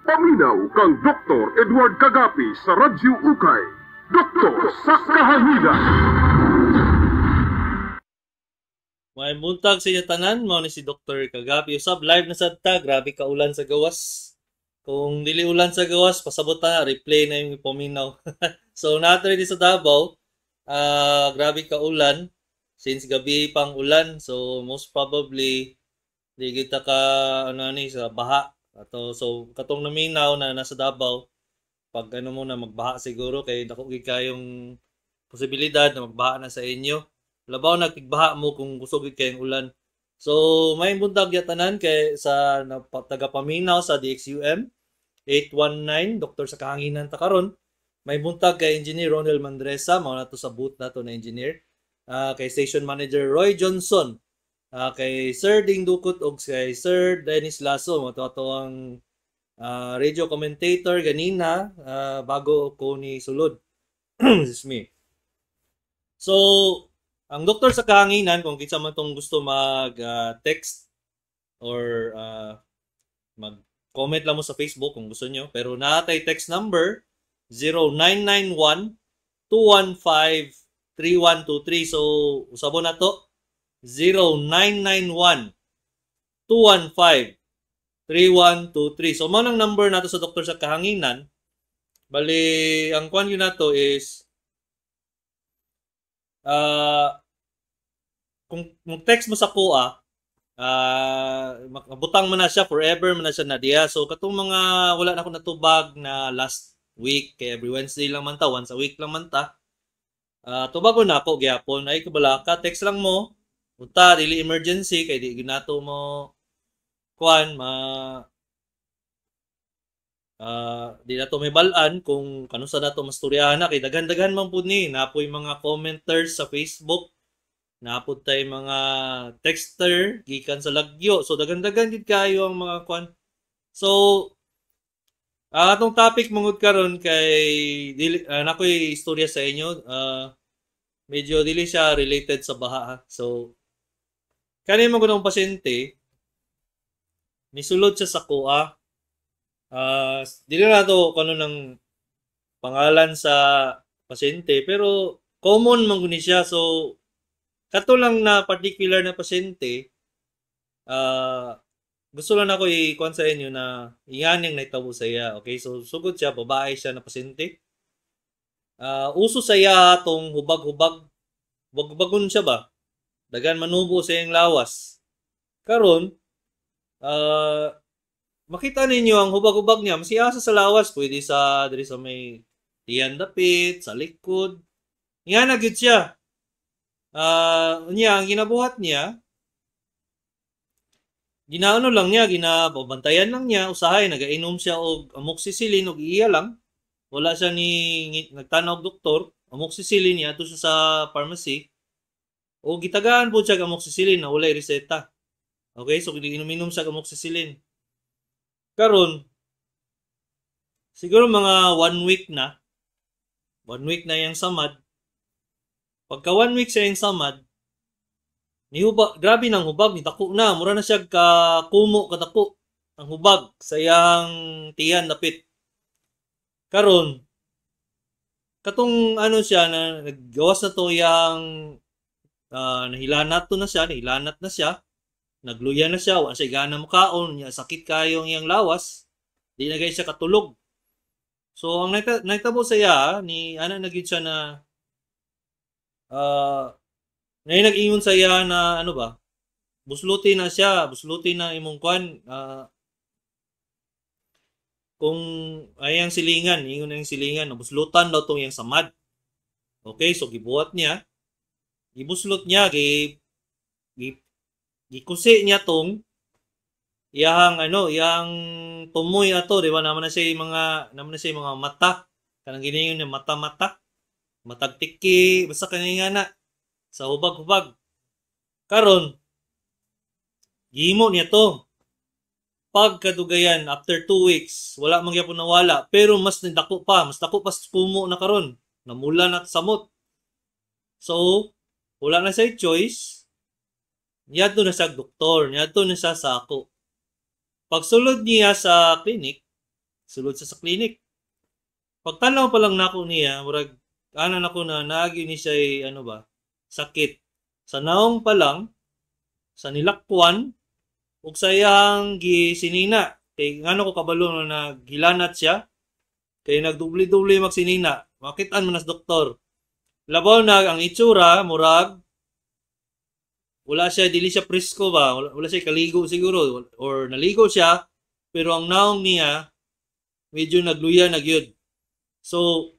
Paminaw kang Dr. Edward Kagapi sa Radyo Ukay. Doktor sa Kahanginan. May buntag sa inyo tanan, mao ni si Dr. Kagapi. Usab live na sad ta, grabe ka ulan sa gawas. Kung dili ulan sa gawas, pasabot ta na, replay na yung paminaw. So naa diri sa Davao, grabe ka ulan since gabi pang ulan. So most probably di kita ka ano ni sa baha. Ato so katong naminaw na nasa Davao, pag ano mo na magbaha siguro kay dako gid kayong posibilidad na magbaha na sa inyo. Labaw na tigbaha mo kung kusog gid kayong ulan. So may buntag ya tanan kay sa tagapaminaw sa DXUM 819, Doktor sa Kahanginan ta karon. May buntag kay Engineer Ronel Mandresa, mao na to sa booth nato na engineer. Kay Station Manager Roy Johnson, kay Sir Ding Dukot og kay Sir Dennis Lasso, mao to ato ang radio commentator ganina bago ko ni sulod. Excuse me. So, ang Doktor sa Kahanginan, kung kinsa man tong gusto mag-text or mag-comment lang mo sa Facebook kung gusto nyo. Pero naa tay text number 0991 215 3123. So, usabon na to. 0991 215 3123. So, mao nang number nato sa Doktor sa Kahanginan. Bali, ang kwan yun nato is kung mag-text mo sa kuha, mabutang man na siya, forever man na siya na diya. So, katong mga wala na ako natubag na last week, kay every Wednesday lang man ta, once a week lang man ta, tubagon na ako, gyapon. Ay, kabala ka, text lang mo, punta, dili emergency, kay di ginato mo, kuan, ma, di na to may balaan kung kanusa na to masturyahan na kay daghan-daghan man pud ni napoy mga commenters sa Facebook, napud tay mga texter gikan sa lagyo, so daghan-daghan gid kayo ang mga kuan. So atong topic mangud karon kay dili nakoy istorya sa inyo, medyo dili siya related sa baha ha. So kani man gud ang pasyente nisulod siya sa kuha. Dili na to kung ano ng pangalan sa pasyente pero common man gud ni siya. So kato lang na particular na pasyente, gusto lang ako i-kuan sa inyo na iyan yung nahitabo sa iya. Okay, so sugod siya, babae siya na pasyente. Uso sa iya tong hubag-hubag. Hubag-hubagon siya ba? Dagan manubo sa iyang lawas. Karon, makita ninyo ang hubag-hubag niya, masiyasa sa lawas, pwede sa diri sa may tiyan dapit, sa likod. Nga na gyud siya. Niya ang ginabuhat niya, ginaano lang niya, ginababantayan lang niya, usahay nagainom siya og amoxicillin og iya lang. Wala siya ni nagtanaw og doktor, amoxicillin niya ato siya sa pharmacy. O gitagaan po siya og amoxicillin na walay reseta. Okay, so giinom-inom siya og amoxicillin. Karon, siguro mga 1 week na, 1 week na yang samad. Pagka 1 week siya yung samad, nihubag, grabe nang hubag, nitako na, mura na siya ka kumo kadako ang hubag sa iyang tiyan dapit. Karon, katong ano siya na naggawas na to yang nahilanat to na siya, nahilanat na siya, nagluya na siya, wa siya gana mukaon, niya sakit kayo ang iyang lawas, di na gay siya katulog. So ang nahitabo sa iya ni ana na gyud siya na ngayon nag-ingon sa iya na ano ba, busluti na siya, busluti na imong kwan, kung ayang silingan, ingon ang silingan, buslutan daw tong iyang samad. Okay, so gibuhat niya, gibuslot niya, gikusi niya tong iyang ano, iyang tumoy ato, di ba? Naman na siya yung mga, naman na siya yung mga mata. Kanang giniyon niya mata-mata. Matagtiki, basta kani nga na sa hubag-hubag. Karon, gihimo niya to. Pagkadugayan, after 2 weeks, wala man gyapon nawala, pero mas nidako pa, mas dako pa sa kumo na karon. Namula na samot. So, wala na siya choice. Niadto na siya doktor, niadto na siya sa ako. Pagsulod niya sa clinic, Sulod siya sa clinic. Pagtanaw pa lang nako niya, murag ana nako na naagi ni siya ano ba, sakit. Sa naong pa lang, sa nilakwan, ug sa iyang gisinina. Kay ngano ko kabalo na naghilanat siya? Kay nagdubli-dubli magsinina. Makitaan man nas doktor. Labaw na ang itsura, murag wala siya, dili siya presko ba, wala siya kaligo siguro or naligo siya pero ang naong niya medyo nagluya na gyud. So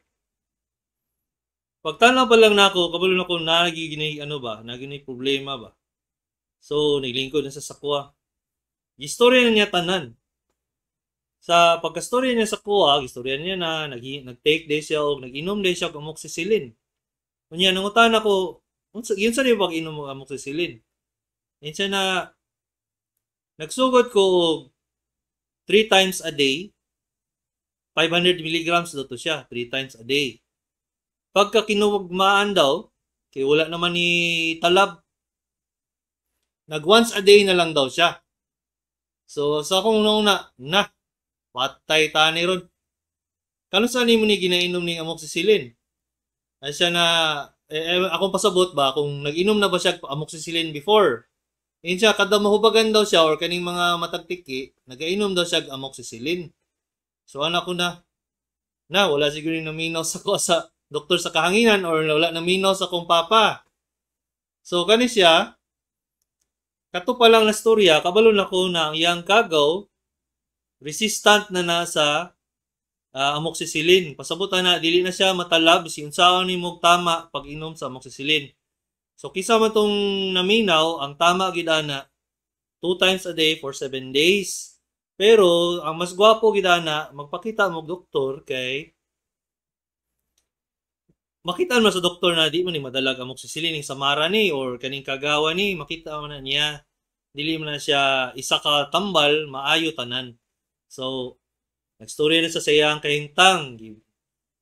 pagtanaw pa lang nako, kabalo na ko nagigini ano ba, nagini problema ba. So naglingkod na sa sakwa. Gistorya na niya tanan. Sa pagkastorya niya sa kuha, gistorya niya na nag-take day siya og nag-inom day siya og amoxicillin. Unya nangutan ako, unsa yun sa pag-inom og amoxicillin? Yun siya na nagsugod ko og 3 times a day, 500 milligrams daw to siya, 3 times a day. Pagka kinuwagmaan daw, kay wala naman ni talab, nag once a day na lang daw siya. So sa akong una, na, patay tani ron. Kano sa nimo ni ginainom ni amoxicillin? Ay siya na, akong pasabot ba, kung nag-inom na ba siya amoxicillin before? Yun siya, kada mahubagan daw siya or kaning mga matagtiki, nagainom daw siya amoxicillin. So anak ko na, na wala siguro yung naminaw sa ko sa doktor sa kahanginan or wala naminaw sa akong papa. So kani siya, kato pa lang na storya, kabalo na ko na ang iyang kagaw, resistant na na sa amoxicillin. Pasabutan na, dili na siya matalab, si unsaon ni mo tama pag inom sa amoxicillin. So kisa man tong naminaw, ang tama gid ana 2 times a day for 7 days. Pero ang mas gwapo gid ana, magpakita mo doktor kay makita man sa doktor na di mo ni madalag amoxicillin ning samara ni or kaning kagawa ni, makita man na niya dili man na siya isa ka tambal maayo tanan. So nagstorya na sa siyang kahintang.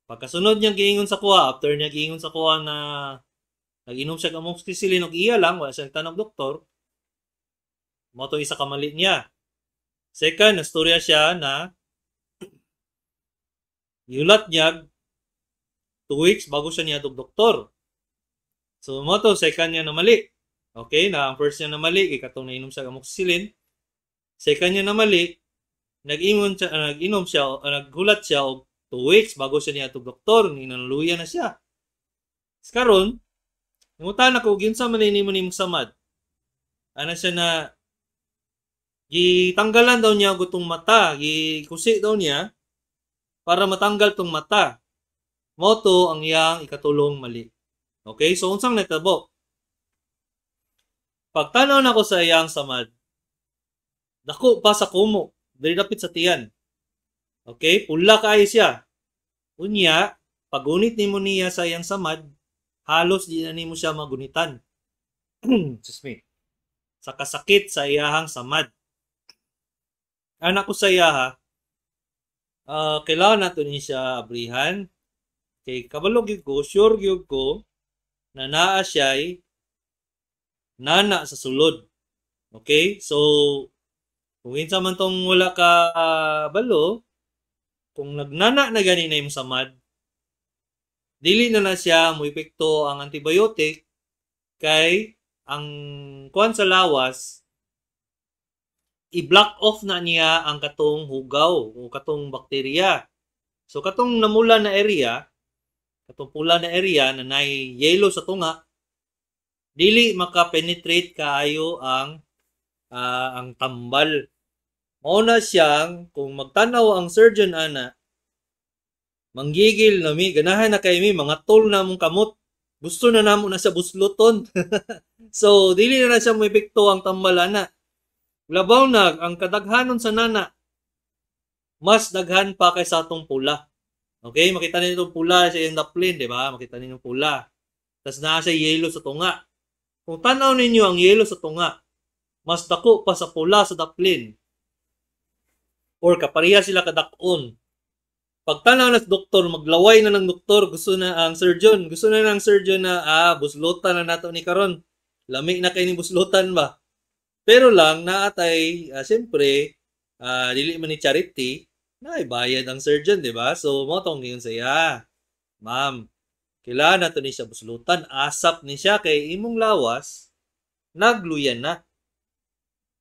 Pagkasunod niyang giingon sa kuha, after niya giingon sa kuha na nag-inom siya amoxicillin og iya lang, wala siyang tanong doktor, mao to isa ka mali niya. Second, nastorya siya na giulat niya 2 weeks bago siya niya doktor. So mao to second niya na mali. Okay, na ang first niya na mali kay katong nainom siya amoxicillin. Second niya na mali, nag-inom siya, naghulat siya og 2 weeks bago siya niya doktor, ninanluya na siya. Karon, nangutan ako giunsa man nimo nimong samad. Ana siya na gitanggalan daw niya og itong mata, gikusi daw niya para matanggal tong mata. Mao to ang iyang ikatulong mali. Okay, so unsang natabo? Pagtanaw nako sa iyang samad, dako pa sa kumo, diri dapit sa tiyan. Okay, pula kaayo siya. Unya, pagunit nimo niya sa iyang samad, halos di na nimo siya magunitan. Excuse me. Sa kasakit sa iyahang samad. Anak ko sa iyaha, kailangan nato ni siya abrihan. Kay kabalo gyud ko, sure gyud ko na naa siya'y nana sa sulod. Okay? So, kung kinsa man tong wala ka balo, kung nagnana na gani na imong samad, dili na na siya moepekto ang antibiotic kay ang kuan sa lawas i-block off na niya ang katong hugaw o katong bakterya. So katong namula na area, katong pula na area na nay yellow sa tunga, dili maka-penetrate kaayo ang tambal. Mao na siyang kung magtanaw ang surgeon ana, manggigil na mi, ganahan na kay mi, mga tol na mong kamot. Gusto na namo na sa busloton. So dili na na siya moepekto ang tambal ana. Labaw na ang kadaghanon sa nana, mas daghan pa kaysa atong pula. Okay, makita ninyo itong pula sa iyang daplin, di ba? Makita ninyo pula. Tas naa siya yellow sa tunga. Kung tanaw ninyo ang yellow sa tunga, mas dako pa sa pula sa daplin. Or kapareha sila kadak-on. Pagtanaw na sa doktor, maglaway na ng doktor, gusto na ang surgeon, gusto na ng surgeon na, buslotan na nato ni karon. Lami na kay ni buslotan ba? Pero lang, naatay, siyempre, dili man ni charity, Naay bayad ang surgeon, di ba? So, mao tong giingon sa iya. "Ma'am, kailangan nato ni siya buslutan. ASAP ni siya kay imong lawas, nagluyan na."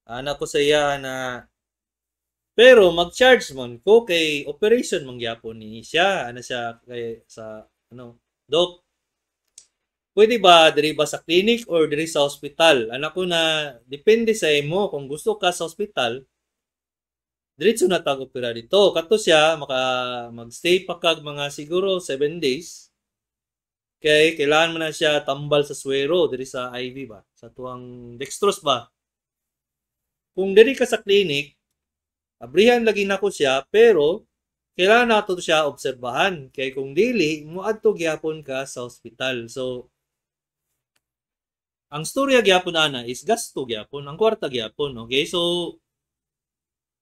Ana ko sa iya na, "Pero mag-charge man ko kay operation man gyapon ni siya." Ana siya kay sa ano, "Dok, pwede ba diri ba sa clinic or diri sa hospital?" Ana ko na, "Depende sa imo. Kung gusto ka sa hospital, diretso na tag opera dito." Kato siya maka magstay pa kag mga siguro 7 days. Kay kailangan mo na siya tambal sa swero diri sa IV ba, sa tuang dextrose ba. Kung diri ka sa clinic, abrihan lagi nako siya, pero kailangan nato siya obserbahan kay kung dili, moadto gyapon ka sa ospital. So ang storya gyapon ana is gasto gyapon, ang kwarta gyapon, okay? So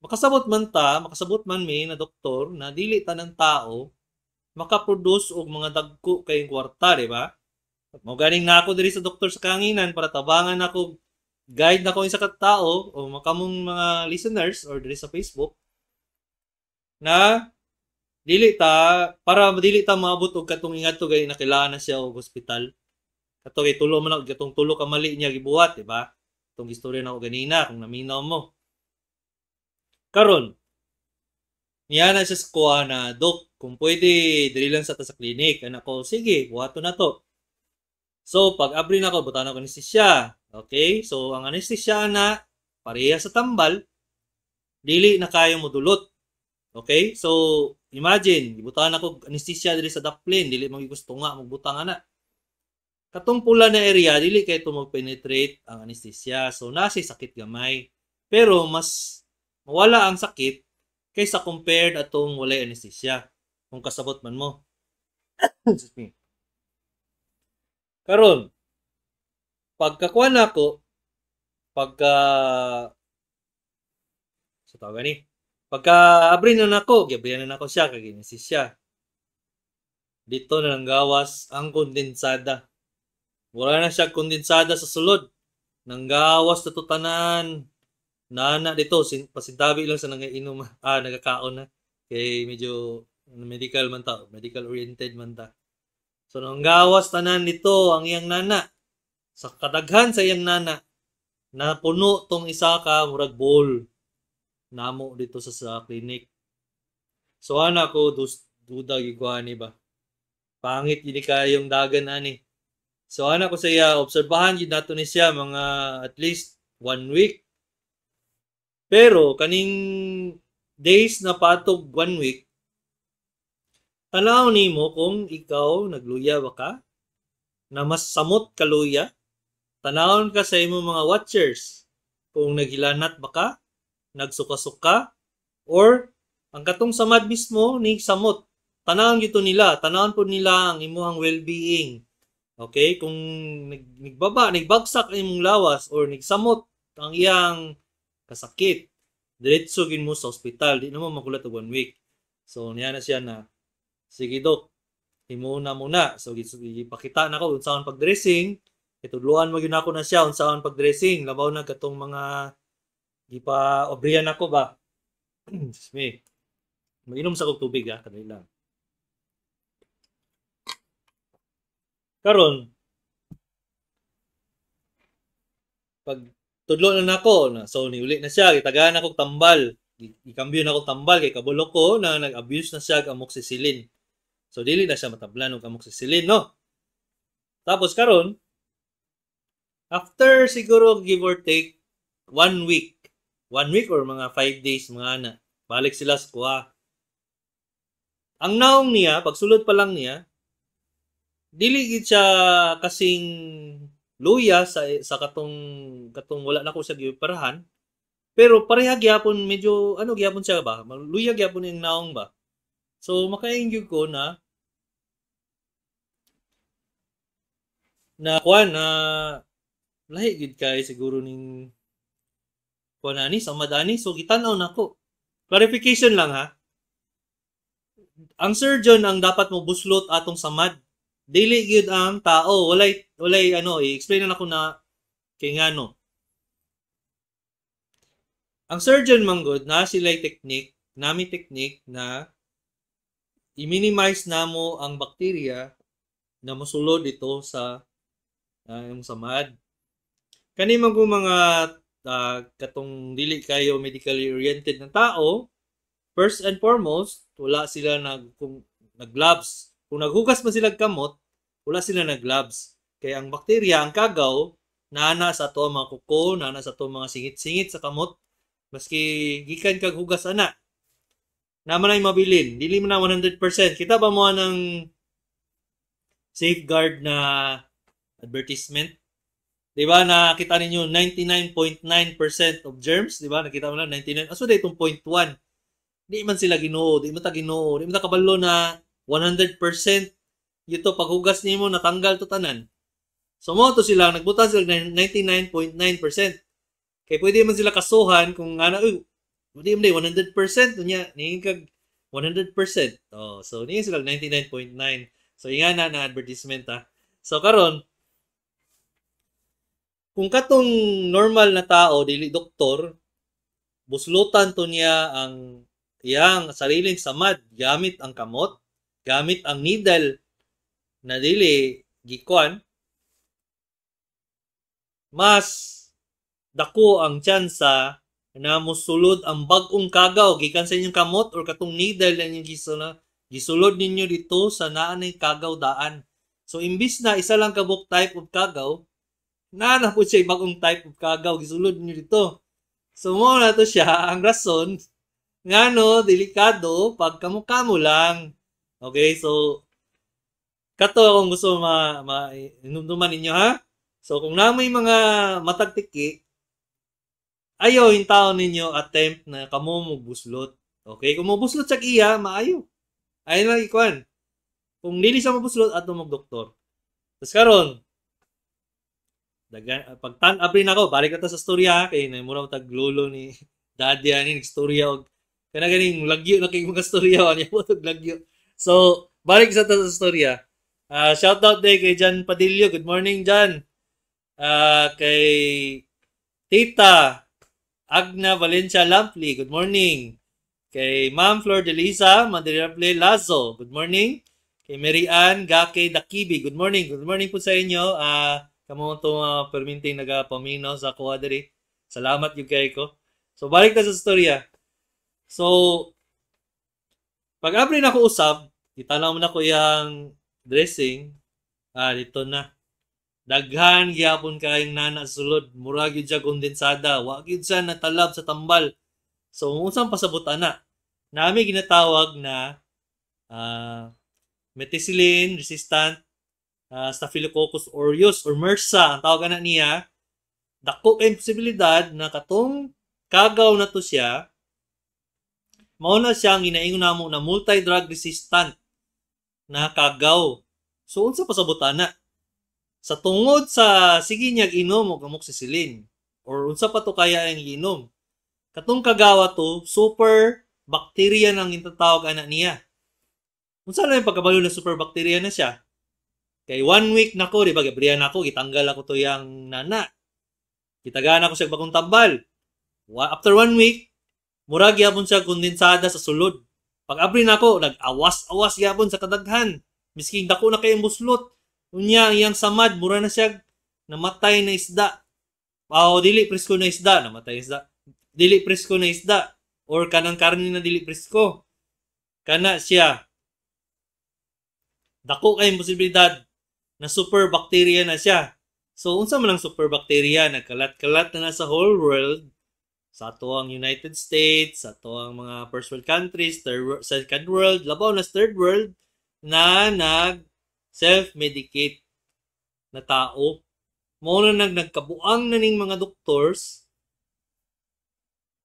makasabot man ta, makasabot man mi na doktor na dili tanang tao makaproduce og mga dagko kayong kwarta, di ba? Mao ganing na ako diri sa Doktor sa Kahanginan para tabangan ako, guide na ko isa ka tao o makamong mga listeners or diri sa Facebook na dili ta para dili ta maabot og katong ingadto gay na kailangan na siya og ospital. Kato kay tulo man katong tulo ka mali niya gibuhat, di ba? Itong istorya na ako ganina kung naminaw mo. Karon, niya na siya sa kuha na, "Dok, kung pwede, diri lang sa ta sa clinic." Ana ko, "Sige, buhaton na to." So, pag abri na ko, butan ako anesthesia. Okay? So, ang anesthesia na, pareha sa tambal, dili na kayo modulot. Okay? So, imagine, gibutan ako anesthesia diri sa daplin, dili man gusto nga magbutang ana. Katong pula na area, dili kay to mag-penetrate ang anesthesia. So, nasi sakit gamay. Pero, mas mawala ang sakit kaysa compared atong walay anesthesia. Kung kasabot man mo. Excuse me. Karon, pagkakuha nako, pagka sa tawag ni, pagka abri na nako, giabrihan na nako siya kay anesthesia. Dito na lang gawas ang kondensada. Wala na siya kondensada sa sulod. Nanggawas na to tanan. Nana dito, pasintabi lang sa nangainom, nagakaon na. Kay medyo medical man ta, medical oriented man ta. So nanggawas tanan dito ang iyang nana. Sa kadaghan sa iyang nana, napuno tong isa ka murag bowl namo dito sa clinic. So ana ko dus, duda gyud ko ani ba. Pangit gid kayong dagan ani. So ana ko sa iya, obserbahan gid nato ni siya mga at least one week. Pero kaning days na patog one week, tanaw nimo kung ikaw nagluya ba ka, na mas samot kaluya, tanawon ka sa imong mga watchers kung naghilanat ba ka, nagsuka-suka, or ang katong samad mismo ni samot. Tanawon gito nila, tanawon po nila ang imuhang well-being. Okay? Kung nagbaba, nagbagsak ang imong lawas or nagsamot ang iyang kasakit, diretso gin mo sa ospital, di na mo makulat og one week. So niya na siya na, "Sige dok, himuna muna." So gipakita na ko unsaon pag-dressing, itudluan mo gyud nako na siya unsaon pag-dressing, labaw na katong mga gipa-obrihan nako ba. Excuse me. Mainom sa kog tubig ha, kadali lang. Karon, pag tudlo na nako na, so niuli na siya, gitagaan ako tambal, gikambyo na ako tambal kay kabalo ko na nag-abuse na siya og amoxicillin. So dili na siya matablan og amoxicillin, no. Tapos karon, after siguro give or take 1 week, 1 week or mga 5 days mga ana, balik sila sa kuha. Ang naong niya, pagsulod pa lang niya, dili gid siya kasing luya sa katong katong wala na ko siya giparahan. Pero pareha gyapon, medyo ano gyapon siya ba? Luya gyapon yung naong ba. So makaingyog ko na na kuan na lahi gid kay siguro ning kuan ani sa madani, so gitan-aw nako. Clarification lang ha. Ang surgeon ang dapat mo buslot atong samad. Dili gyud ang tao, walay walay ano, i-explain na nako na kay ngano. Ang surgeon man gud na sila'y technique Nami technique na i-minimize namo ang bakterya na mosulod dito sa yung samad. Kani man kung mga katong dili kayo medically oriented na tao, first and foremost, wala sila nag kung nag-gloves. Kung naghugas man sila kamot, wala sila nag-gloves. Kaya ang bakterya, ang kagaw, naana sa ato mga kuko, naana sa ato mga singit-singit sa kamot, maski gikan kag hugas ana. Naman ay mabilin, dili man na 100%. Kita ba mo ng safeguard na advertisement? 'Di ba nakita ninyo 99.9% of germs, 'di ba? Nakita mo na 99. Aso day itong 0.1. Di man sila Ginoo, di man ta Ginoo, di man ta kabalo na 100% ito paghugas nimo natanggal to tanan. So mo to sila nagbutan sila 99.9%. Kay pwede man sila kasuhan kung ana, uy, pwede man day 100% unya niingon kag 100%. Oh, so niingon sila 99.9. So inga na na advertisement ha. So karon kung katong normal na tao dili doktor, buslutan to niya ang iyang sariling samad gamit ang kamot, gamit ang needle na dili gikuan, mas dako ang tsansa na mosulod ang bag-ong kagaw gikan sa inyong kamot or katong needle na inyong gisulod ninyo dito sa naa nay kagaw daan. So imbis na isa lang kabuk type of kagaw, naa na po siya bagong type of kagaw gisulod ninyo dito. So mo na to siya ang rason ngano delikado pag kamo-kamo lang. Okay, so kato akong gusto ma, ma inumduman ninyo ha. So kung na may mga matagtiki, ayaw yung tao ninyo attempt na kamo mo buslot. Okay, kung mobuslot sa iya, maayo. Ayun lang ikuan. Kung dili siya mobuslot, ato magdoktor. Tapos karon, pag tan abri na ako, balik na ta sa storya kay na mura tag lolo ni daddy ani nagstorya og kana ganing lagyo na kay mga storya ani mo tag lagyo. So, balik sa ta sa storya. Shout out day kay Jan Padillo. Good morning, Jan. Kay Tita Agna Valencia Lampley. Good morning. Kay Ma'am Flor de Lisa Madriable Lazo. Good morning. Kay Mary Ann Gake Dakibi. Good morning. Good morning po sa inyo. Kamo itong perminting nagapaminaw sa kuha diri. Salamat yung kay ko. So, balik na sa storya. So, pag abri na ko usab, itanaw mo na ko yung dressing. Dito na. Daghan gyapon kayong nana sa sulod. Mura gyud siya kondensada. Wa gyud siya natalab sa tambal. So, unsang pasabot ana? Nami ginatawag na methicillin resistant Staphylococcus aureus or MRSA ang tawag ana niya. Dako kay posibilidad na katong kagaw na to siya, mao na siya ang ginaingon namo na multi-drug resistant na kagaw. So unsa pasabot ana? Sa tungod sa sige niya inom og amoxicillin or unsa pa to kaya ang giinom. Katong kagawa to, super bacteria nang gintatawag ana niya. Unsa lang yung pagkabalo na super bacteria na siya? Kay 1 week na ko, di ba, gabriyan ako, gitanggal ako to yang nana. Gitagaan ako siya bagong tambal. After 1 week, murag gyapon siya kondensada sa sulod. Pag abri na ako, nag-awas-awas gyapon sa kadaghan. Misking dako na kayong buslot. Unya, iyang samad, mura na siya namatay na isda. O, dili presko na isda, namatay na isda. Dili presko na isda. Or kanang karne na dili presko. Kana siya. Dako kayong posibilidad na super bacteria na siya. So, unsa man ang super bacteria? Nagkalat-kalat na sa whole world. Sa ato ang United States, sa ato ang mga first world countries, third, second world, labaw na third world, na nag self-medicate na tao. Mao na nagkabuang na ning mga doctors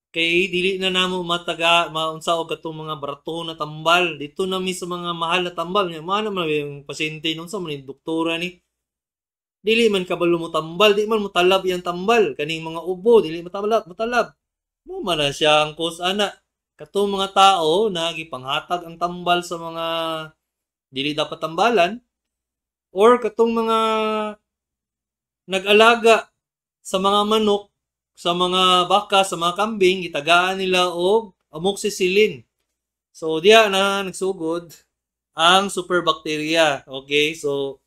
kay dili na namo mataga maunsa og katong mga barato na tambal. Dito na mi sa mga mahal na tambal. Nya man man yung pasyente nun sa man doktora ni. Dili man kabalo mo tambal, di man mo talab yang tambal kaning mga ubo, dili matalab, matalab. Mo man na siya ang cause ana. Katong mga tao na gipanghatag ang tambal sa mga dili dapat tambalan or katong mga nag-alaga sa mga manok, sa mga baka, sa mga kambing, gitagaan nila og amoxicillin. So diya na nagsugod ang superbacteria. Okay, so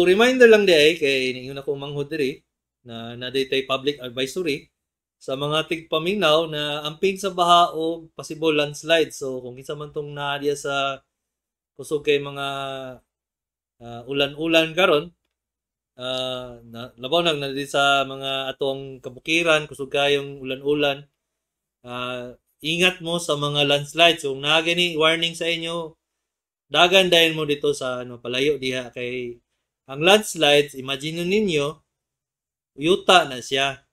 reminder lang di ay kay ningon ako manghod diri na na tay public advisory sa mga tigpaminaw na amping sa baha o possible landslide. So kung kinsa man tong naa diya sa kusog kay mga ulan-ulan karon, na, labaw nang na sa mga atong kabukiran, kusog kayong ulan-ulan, ingat mo sa mga landslides. So kung naa gani warning sa inyo, dagan dahil mo dito sa ano, palayo diha kay ang landslides, imagine ninyo, yuta na siya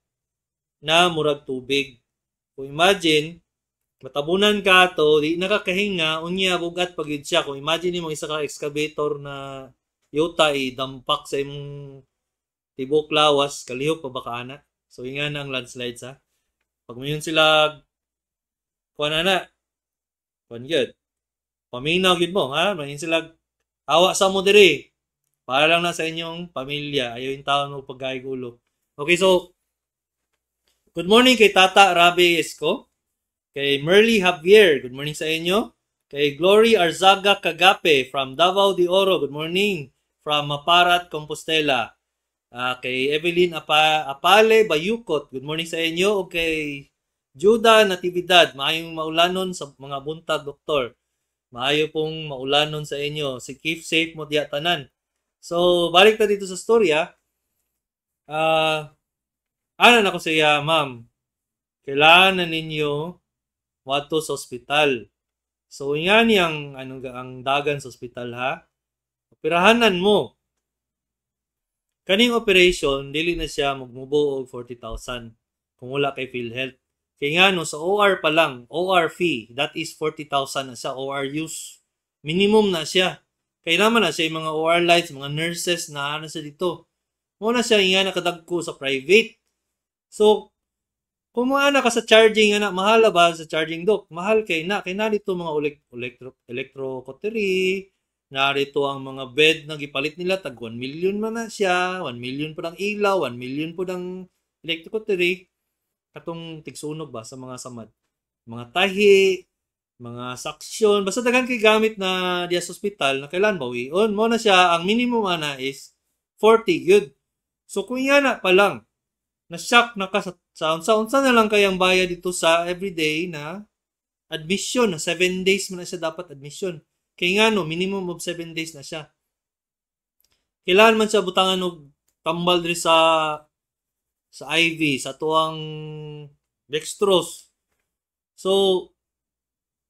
na murag tubig. Kung imagine, matabunan ka to, di nakakahinga, unya bugat pag siya. Kung imagine nimo isa ka excavator na yuta idampak sa imong tibok lawas, kalihok pa ba ka ana? So inga na ang landslides ha. Pag mayon sila kuan ana, kuan gyud. Paminaw gyud mo ha, mayon sila awa sa mo diri. Para lang na sa inyong pamilya, ayaw yung taon mo pagkaigulo. Okay, so good morning kay Tata Rabi Esco, kay Merly Javier, good morning sa inyo. Kay Glory Arzaga Kagape from Davao de Oro, good morning. From Maparat, Compostela. Kay Evelyn Apale Bayukot, good morning sa inyo. O kay Juda Natividad, maayong maulanon sa mga buntag, doktor. Maayo pong maulanon sa inyo. Si keep safe mo diya tanan. So, balik ta dito sa storya. Ana na ko sa iya, ma'am, kailangan na ninyo moadto sa ospital. So, nga niyang ano, ang dagan sa ospital ha. Operahanan mo. Kaning operation, dili na siya magmubo og 40,000 kung wala kay PhilHealth. Kay nga no, sa OR pa lang, OR fee, that is 40,000 na siya, OR use. Minimum na siya. Kay naman na siya yung mga OR lights, mga nurses na ano siya dito. Muna siya nga nakadagko sa private. So, kung mga ka sa charging, ana, mahal ba sa charging, dok? Mahal kay na dito mga electrocautery, narito ang mga bed na gipalit nila, tag 1 million man na siya, 1 million po ng ilaw, 1 million po ng electrocautery, katong tigsunog ba sa mga samad. Mga tahi, mga suction, basta daghan kay gamit na diya sa ospital na kailan bawion. Mo na siya, ang minimum ana is 40 gyud. So kung yana pa lang, na-shock na ka sa unsa na lang kayang bayad dito sa everyday na admission, na 7 days man na siya dapat admission. Kay nga no, minimum of 7 days na siya. Kailangan man siya butangan og tambal diri sa IV, sa tuang dextrose. So,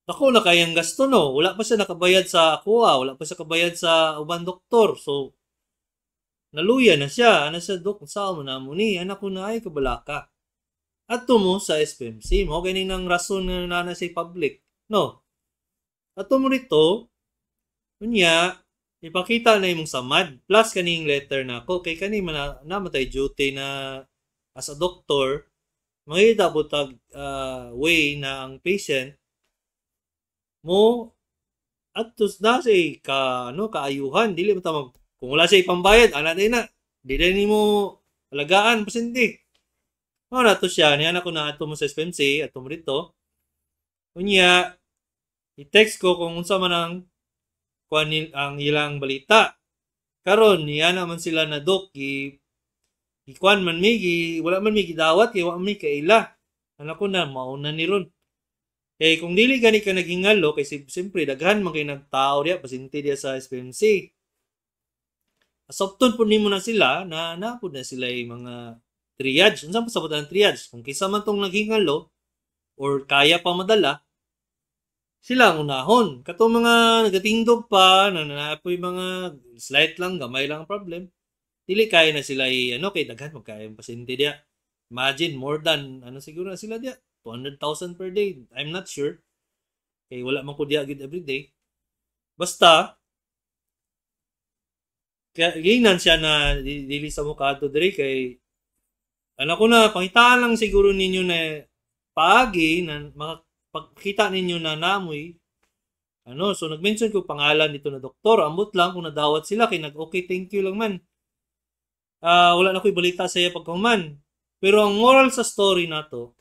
dako na kayang gasto no. Wala pa siya nakabayad sa akuha, wala pa siya kabayad sa uban doktor. So, naluya na siya. Ana siya, dok, saan mo na mo ni? Anak ko na ay kabalaka. Adto mo sa SPMC. Mo gani nang rason nga nana sa public. No. Adto mo rito, unya, ipakita na imong samad. Plus kaning letter na ako. Kay kani man namatay duty na as a doctor, makita po tag way na ang patient mo adto na say ka ano kaayuhan, dili mo ta mag, kung wala siya ipambayad ana din na dili nimo alagaan pasyente. Mao na to siya niya na ko na adto mo sa SPMC, adto mo dito. Unya i-text ko kung unsa man ang kuan ang ilang balita. Karon niya naman sila na dok gi ikuan man mi gi wala man mi gidawat kay wa mi kaila. Ana ko na mauna ni ron. Kay kung dili gani ka naghingalo kay siyempre daghan man kay nagtao diya pasyente diya sa SPMC. Asopton po nimo na sila na napud na sila yung mga triage. Unsa pa sabot ang triage? Kung kinsa man tong naghingalo or kaya pa madala, sila ang unahon. Katong mga nagatindog pa, na naapoy mga slight lang, gamay lang ang problem, dili kaya na sila ano, kay daghan magkaya yung pasyente diya. Imagine, more than, ano siguro na sila diya, 200,000 per day. I'm not sure. Kay wala man ko diya gid every day. Basta, kaya ginan siya na dili sa mukha to diri kay ano ko na, pangitaan lang siguro ninyo na paagi na makapagkita ninyo na namoy ano, so nag-mention ko pangalan dito na doktor, ambot lang kung nadawat sila kay nag-okay thank you lang man. Wala na ko'y balita sa iya pagkahuman. Pero ang moral sa story nato,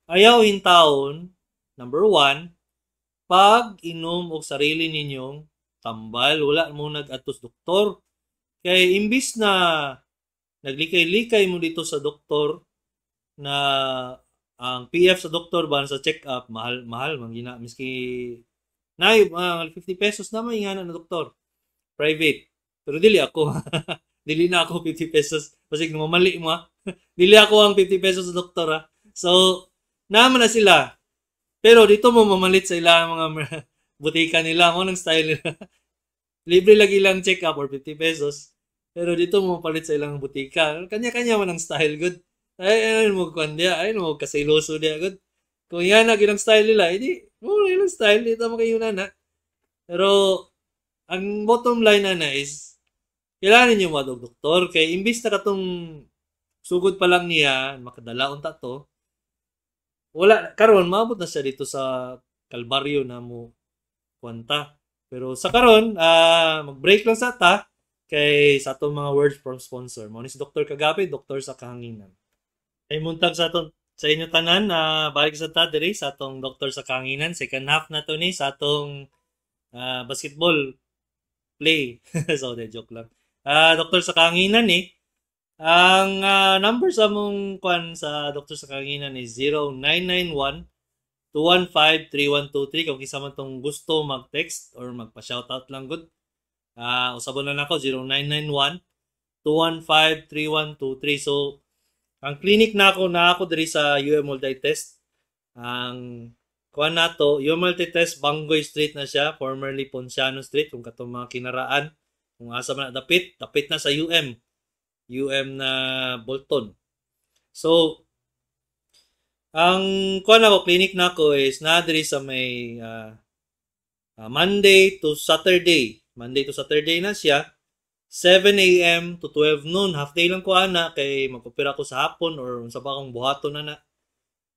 Ayaw intawon, number one, pag inom og sarili ninyong tambal, wala mo nag-adto sa doktor. Kay imbis na naglikay-likay mo dito sa doktor na ang PF sa doktor ba sa check-up, mahal mahal man gina, miski nay mga 50 pesos na may nga na doktor private. Pero dili ako, dili na ako 50 pesos, basig mamali mo ha. Dili ako ang 50 pesos sa doktor ha. So naman na sila, pero dito mo mamalit sa ilang mga butika nila mo ng style nila. Libre lagi lang check up or 50 pesos, pero dito mo palit sa ilang butika. Kanya-kanya man ang style good. Ay, ay mo kwan diya, ay mo kasayloso diya good. Kung yan na ginang style nila, edi mo na ilang style dito mo kayo na. Pero ang bottom line na is kailangan ninyo madog doktor kay imbis na katong sugod pa lang niya makadala unta to, wala karon maabot na siya dito sa kalbaryo na mo kwanta. Pero sa karon, mag-break lang sa ta kay sa atong mga words from sponsor. Mo ni si Dr. Kagapi, doktor sa kahanginan. Ay muntag sa atong sa inyo tanan, balik sa ta diri sa atong doktor sa kahanginan. Second half na to ni sa atong basketball play. So, de joke lang. Doktor sa kahanginan ni. Ang number sa mong kwan sa doktor sa kahanginan is 0991 215-3123 kung kinsa man tong gusto mag-text or magpa-shoutout lang good. Usabon lang ako 0991 215-3123. So, ang clinic na ako diri sa UM Multitest. Ang kuan nato, UM Multitest, Bangoy Street na siya, formerly Ponciano Street kung katong mga kinaraan. Kung asa man na dapit, dapit na sa UM. UM na Bolton. So, ang kuan ako, clinic nako is na diri sa may Monday to Saturday. Monday to Saturday na siya. 7 a.m. to 12 noon. Half day lang ko ana kay magpapira ko sa hapon or unsa pa akong buhaton na na.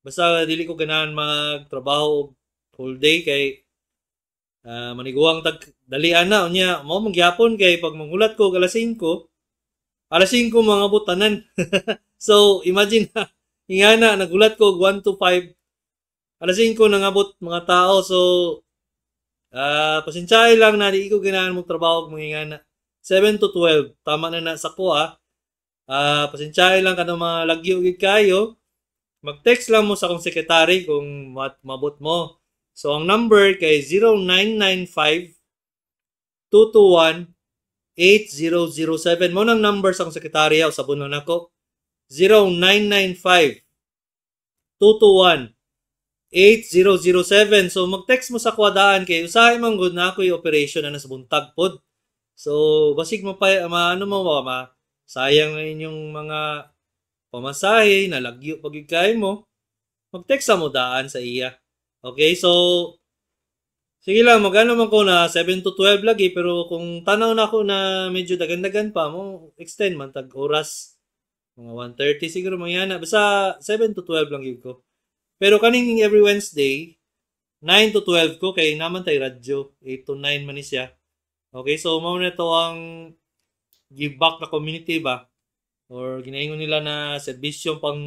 Basta dili ko ganahan magtrabaho whole day kay maniguang tag dalian na unya mao man gyapon kay pag mangulat ko alas 5, alas 5 mga butanan. So imagine na ingana nagulat ko 1 to 5, alas 5 nangabot mga tao. So pasensyahe lang na di ko ganahan mo trabaho og mga ingana. 7 to 12 tama na na sa ko ah. Pasensyahe lang kanang mga lagyo gid kayo. Mag-text lang mo sa akong sekretary kung mabot mo. So ang number kay 0995 221 8007. Mo nang number sa akong sekretarya, usabon lang nako. 0995 221 8007. So mag-text mo sa kwadaan kay usahay man gud na ako operation na sa buntag pod. So basig mo pa maano mo ba ma sayang na inyong mga pamasahe, nalagyo pag kay mo. Mag-text sa mo daan sa iya. Okay, so sige lang, magano man ko na 7 to 12 lagi, pero kung tanaw na ako na medyo dagan-dagan pa mo, extend man tag oras. Mga 1:30 siguro mangyana. Basta 7 to 12 lang gyud ko. Pero kaning every Wednesday, 9 to 12 ko kay naman tay radyo, 8 to 9 man ni siya. Okay, so mao na to ang give back na community ba? Or ginaingon nila na serbisyo pang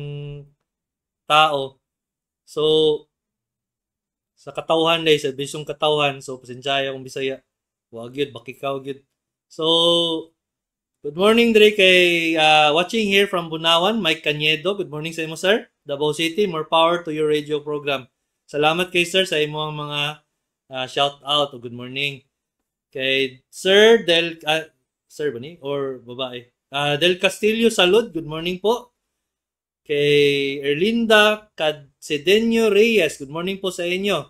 tao. So sa katawhan day, serbisyong katawhan. So pasensya kung Bisaya. Wa gyud, bakikaw gyud. So good morning dre kay watching here from Bunawan, Mike Cañedo. Good morning sa imo, sir. Davao City, more power to your radio program. Salamat kay sir sa imong mga shout out o good morning. Kay Sir Del sir ba ni or babae? Del Castillo Salud, good morning po. Kay Erlinda Cadcedeño Reyes, good morning po sa inyo.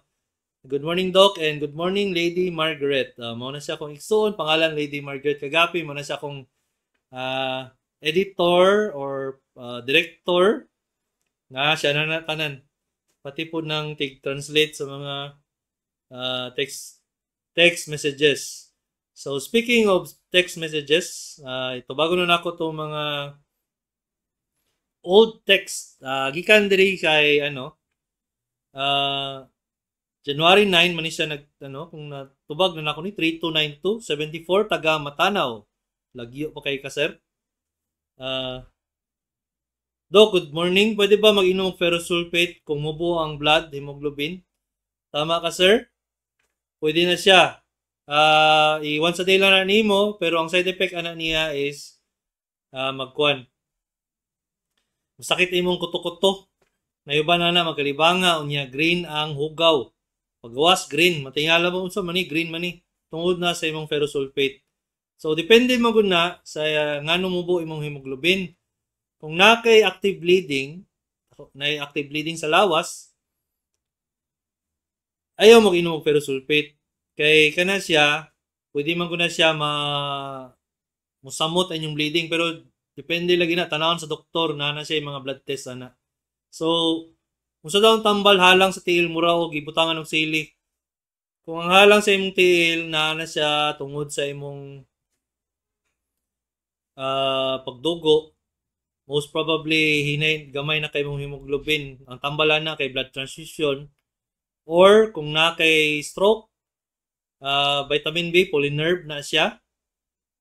Good morning, Doc, and good morning, Lady Margaret. Mao na siya akong igsuon, pangalan Lady Margaret Kagapi, mao na siya akong editor or director na siya na tanan. Pati po ng tig-translate sa mga text messages. So speaking of text messages, ito bago na nako to mga old text. Gikan diri kay ano January 9 man siya nag ano kung natubag na nako ni 3292 74 taga Matanao. Lagyo pa kay ka, sir. Doc, good morning. Pwede ba mag-inom og ferrous sulfate kung mubo ang blood hemoglobin? Tama ka, sir. Pwede na siya. I once a day lang na nimo, pero ang side effect ana niya is magkuan. Masakit imong kuto-kuto. Nayuban na na magkalibanga, unya green ang hugaw. Pagawas green, matingala mo unsa man ni, green man ni tungod na sa imong ferrous sulfate. So depende mo gud na sa ngano mubo imong hemoglobin. Kung naa kay active bleeding, na active bleeding sa lawas, ayaw mo inom og ferrous sulfate. Kay kana siya, pwede man ko na siya ma musamot ang inyong bleeding, pero depende lagi na tanawon sa doktor na na siya yung mga blood test ana. So, unsa daw ang tambal halang sa tiil mura og gibutangan og sili? Kung ang halang sa imong tiil na na siya tungod sa imong pagdugo, most probably hinay gamay na kay imong hemoglobin. Ang tambalan na kay blood transfusion or kung na kay stroke, vitamin B, Polynerve na siya.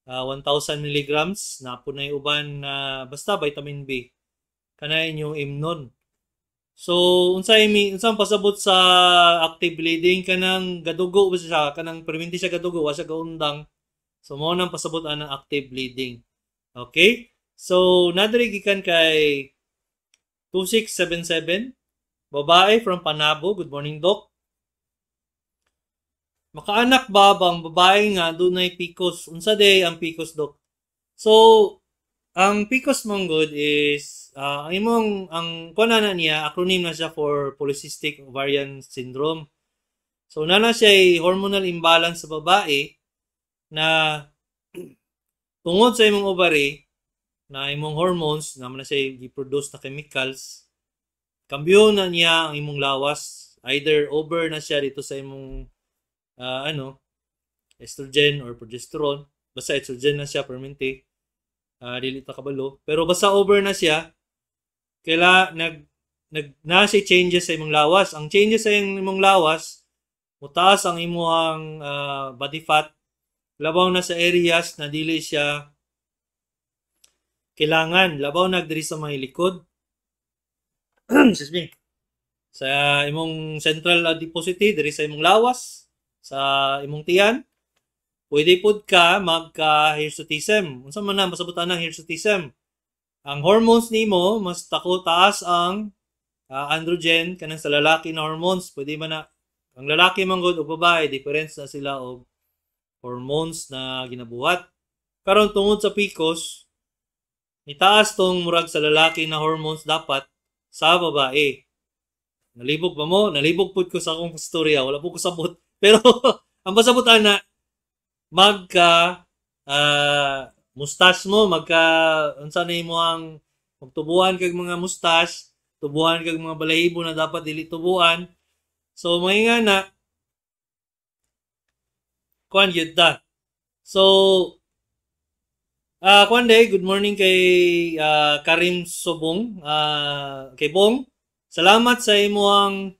1,000 milligrams na po na uban na basta vitamin B kana inyong imnon. So unsa imi unsa ang pasabot sa active bleeding? Kanang gadugo ba siya, kanang perminti siya gadugo, wa siya gaundang. So mao nang pasabot anang active bleeding. Okay, so nadiri gikan kay 2677, babae from Panabo. Good morning, Doc. Makaanak ba bang babae nga dunay PCOS? Unsa day ang PCOS, Doc? So ang PCOS man gud is ang imong ang kuan na niya, acronym na siya for polycystic ovarian syndrome. So nana siya hormonal imbalance sa babae na tungod sa imong ovary na imong hormones na man na siya gi-produce na chemicals, kambyo na niya ang imong lawas, either over na siya dito sa imong ano, estrogen or progesterone. Basta estrogen na siya permente, dili ta kabalo, pero basta over na siya, kaila nag nag na siya changes sa imong lawas. Ang changes sa imong lawas, mutaas ang imong body fat, labaw na sa areas na dili siya kailangan, labaw na diri sa may likod, excuse me, sa imong central adiposity diri sa imong lawas, sa imong tiyan. Pwede pud ka magka hirsutism. Unsa man na masabutan ng hirsutism? Ang hormones nimo mas tako, taas ang androgen, kanang sa lalaki na hormones. Pwede man na ang lalaki man gud o babae, difference na sila og hormones na ginabuhat. Karon, tungod sa PCOS, nitaas tong murag sa lalaki na hormones dapat sa babae. Nalibog ba mo? Nalibog pud ko sa akong istorya. Wala po ko sabot. Pero ang pasabot ana, magka mustache mo, magka unsa na imo ang magtubuan kag mga mustache, tubuan kag mga balahibo na dapat dili tubuan. So mga nga na kuan gyud ta. So kuan day, good morning kay Karim Sobong, kay Bong. Salamat sa imong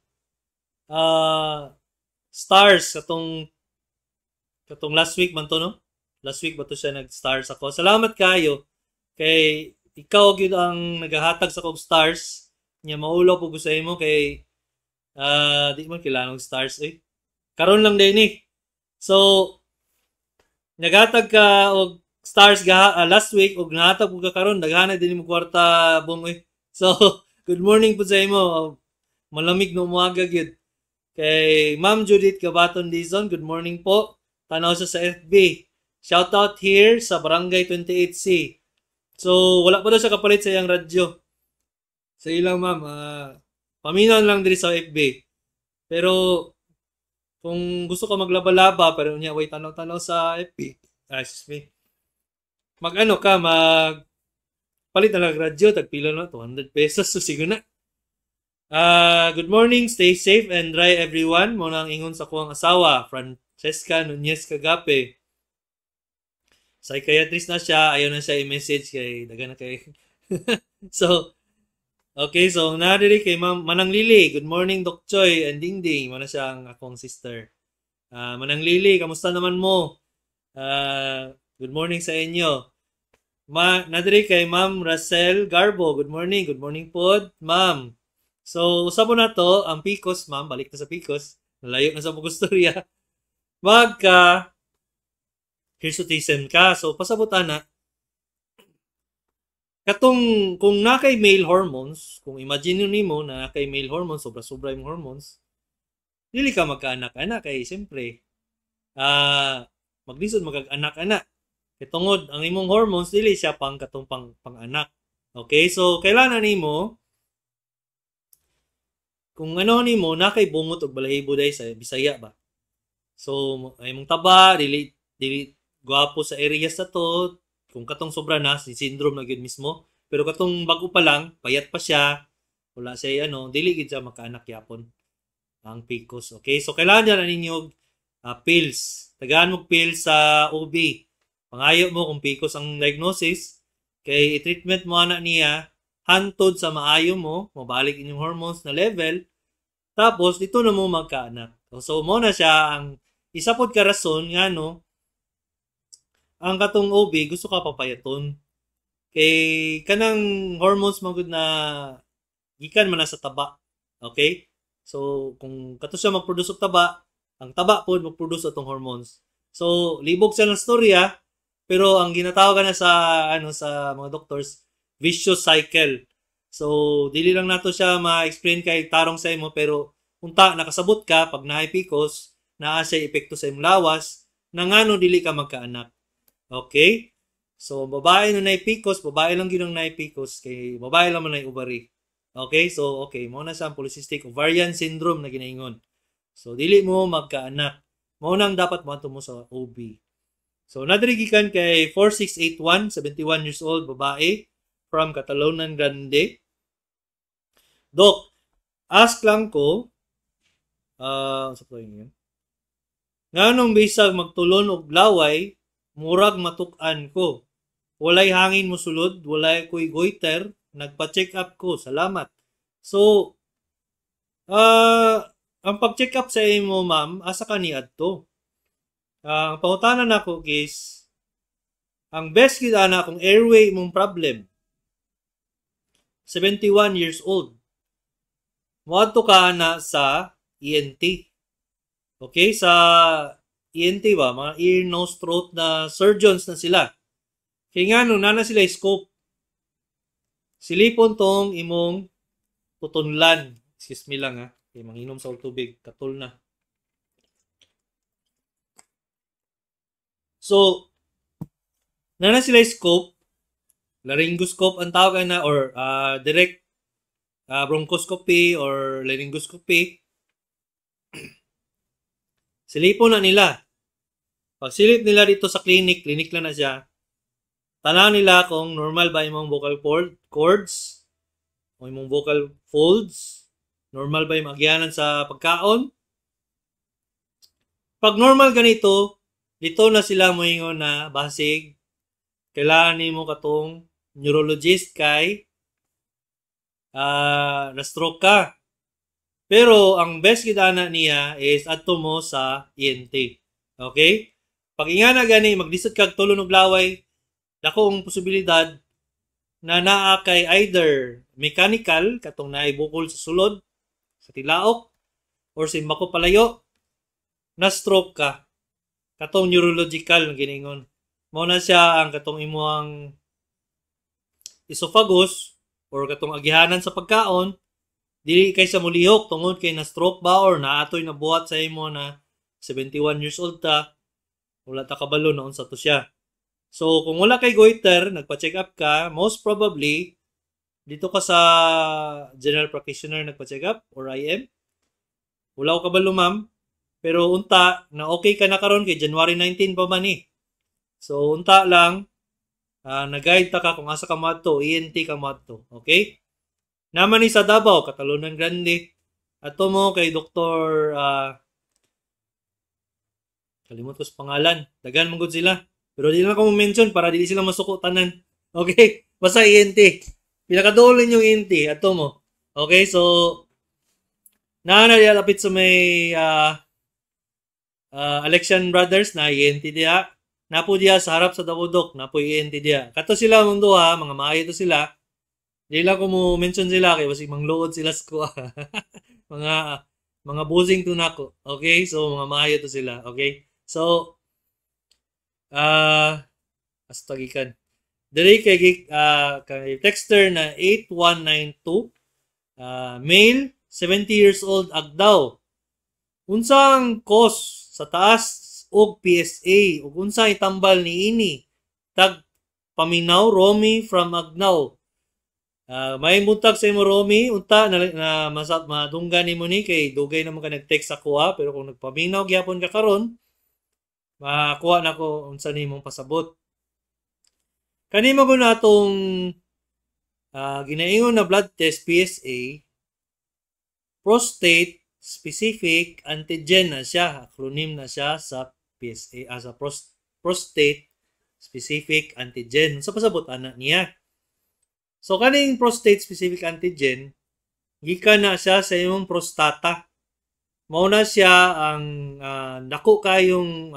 stars katong last week man to, no? Last week ba to siya nag-stars ako. Salamat kayo kay ikaw gyud ang nagahatag sa kog stars. Nya maulo po ko sa imo kay di man kailangan og stars eh. Karon lang din ni. So naghatag ka og stars gaha, last week ug nahatag pud ka karon, daghan na din mo kwarta, Bong eh. So good morning po sa imo. Malamig no umaga gyud. Kay Ma'am Judith Gabaton Dizon, good morning po. Tanaw siya sa FB. Shout out here sa Barangay 28C. So wala pa daw siya kapalit sa iyang radyo. Sa ilang ma'am, paminaw lang diri sa FB. Pero kung gusto ka maglaba-laba pero unya way tanaw-tanaw sa FB, ah, excuse me. Mag-ano ka, mag palit na lang radyo, tagpila na, 200 pesos, so sige na. Good morning, stay safe and dry everyone. Mo nang ingon sa kuwang asawa, Francesca Nunez Kagape. Psychiatrist na siya, ayaw na siya i-message kay daga na kay. So, okay, so nadiri kay Ma'am Manang Lily. Good morning, Doc Choi and Ding Ding. Mo na siya ang akong sister. Manang Lily, kamusta naman mo? Good morning sa inyo. Ma nadiri kay Ma'am Russell Garbo. Good morning. Good morning pod, ma'am. So, usab na to ang PCOS, ma'am, balik na sa PCOS. Nalayo na sa mga. Magka hirsutism ka. So, pasabot ana katong kung na kay male hormones, kung imagine nimo na kay male hormones, sobra-sobra yung hormones, dili ka magkaanak-anak kay siyempre maglisod magkaanak-anak. Kay tungod ang imong hormones dili siya pang katong pang pang-anak. Okay? So kailangan nimo kung ano nimo na kay bungot og balahibo day sa Bisaya ba. So ay imong taba dili dili gwapo sa areas sa to, kung katong sobra na si syndrome na gyud mismo. Pero katong bago pa lang, payat pa siya, wala siya ano, dili gid siya makaanak yapon ang PCOS. Okay? So kailangan na ninyo pills. Tagaan mo pills sa OB. Pangayo mo kung PCOS ang diagnosis, kay i-treatment mo ana niya hantod sa maayo mo, mabalik inyong hormones na level, tapos dito na mo magkaanak. So mo na siya ang isa pod ka rason nga no, ang katong OB gusto ka papayaton. Kay kanang hormones man gud na gikan man na sa taba. Okay? So kung kato siya magproduce og taba, ang taba pod magproduce atong hormones. So libog siya ng storya, pero ang ginatawag na sa ano sa mga doctors, vicious cycle. So dili lang nato siya ma-explain kay tarong sa imo, pero unta nakasabot ka pag naay PCOS, naa siya epekto sa imong lawas na ngano dili ka magkaanak. Okay? So babae na naay PCOS, babae lang gyud ang naay PCOS kay babae lang man naay ovary. Okay? So okay, mao na siya ang polycystic ovarian syndrome na ginaingon. So dili mo magkaanak. Mao nang dapat moadto mo sa OB. So nadiri gikan kay 4681, 71 years old, babae from Catalonan Grande. Doc, ask lang ko, sa to yun? Nganong bisag magtulon og laway, murag matuk-an ko. Walay hangin mosulod, walay ko'y goiter, nagpa-check up ko, salamat. So, ang pag-check up sa imo, ma'am, asa ka niadto? Ang pangutana nako is, ang best gid ana kung airway imong problem, 71 years old, moadto ka ana sa ENT. Okay, sa ENT ba, mga ear, nose, throat na surgeons na sila. Kaya nga no, nana sila scope. Silipon tong imong tutunlan. Excuse me lang ha. Kaya manginom sa tubig. Katol na. So, nana sila scope. Laryngoscope ang tawag na or direct bronchoscopy or laryngoscopy. Silipon na nila. Pag silip nila dito sa clinic, clinic lang na siya, tanaw nila kung normal ba imong vocal cords o imong vocal folds, normal ba yung agyanan sa pagkaon. Pag normal ganito, dito na sila moingon na basig kailangan nimo katong neurologist kay na-stroke ka. Pero ang best gid ana niya is adto mo sa ENT. Okay? Pag ingana gani maglisod kag tulon og laway, dako ang posibilidad na naa kay either mechanical katong naay bukol sa sulod sa tilaok or simbako palayo, na stroke ka katong neurological nga giningon. Mao na siya ang katong imuang esophagus or katong agihanan sa pagkaon dili kay sa mulihok tungod kay na stroke ba or naatoy na buhat sa imo na 71 years old ta, wala ta kabalo na unsa to siya. So kung wala kay goiter, nagpa-check up ka, most probably dito ka sa general practitioner nagpa-check up or IM. Wala ko kabalo, ma'am, pero unta na okay ka na karon kay January 19 pa man eh. So unta lang na-guide ta ka kung asa ka moadto, ENT ka moadto, okay? Naman ni sa Davao, Catalunan Grande. Ato mo kay Dr. Kalimot ko sa pangalan. Daghan man gud sila. Pero di lang ako mention para dili sila masuko tanan. Okay? Basta ENT. Pinakaduol yung ENT. Ato mo. Okay? So, naa na diya lapit sa may Alexian Brothers na ENT diha. Napo diya sa harap sa Davao Doc, napo ENT diya. Kato sila mong duha, mga maayo to sila. Di lang ko mo mention sila kay basig mangluod sila sa kuha. Mga busing to nako. Okay? So mga maayo to sila, okay? So hasta gikan. Diri kay kay texter na 8192, male, 70 years old, Agdao. Unsang cause sa taas og PSA ug unsa itambal niini? Tag paminaw, Romy from Agdao. May buntag sa imo, Romy, unta na, na madunggan nimo ni kay dugay naman ka nag-text sa kuha, pero kung nagpaminaw gyapon ka karon, makuha na ko unsa nimong pasabot. Kanimo ko na atong ginaingon na blood test PSA, prostate specific antigen na siya, acronym na siya sa PSA, sa prostate specific antigen. Sa pasabot ana niya. So kaning prostate specific antigen, gikan na siya sa imong prostata. Mao na siya ang dako kayong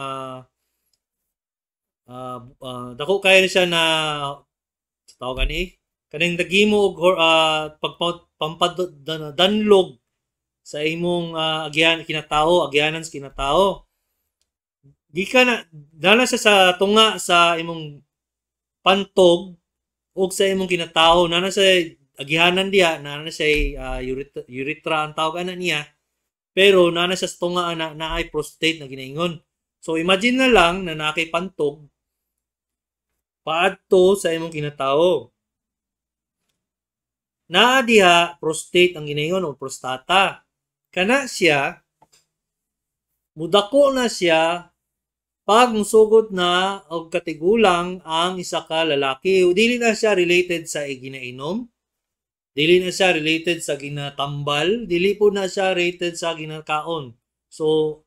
dako kayo siya na sa tawag ani kaning dagimo og pagpampaddanlog sa imong agihan kinatao, agihanan sa kinatao. Gikan na dala siya sa tunga sa imong pantog ug sa imong kinatao, na sa agihanan diha, na na siya urethra ang tawag ana niya, pero na na siya sa tunga ana na ay prostate na ginaingon. So imagine na lang na naa kay pantog paadto sa imong kinatao. Naa diha prostate ang ginaingon o prostata. Kana siya mudako na siya pag musugod na og katigulang ang isa ka lalaki. Dili na siya related sa ginainom, dili na siya related sa ginatambal, dili po na siya related sa ginakaon. So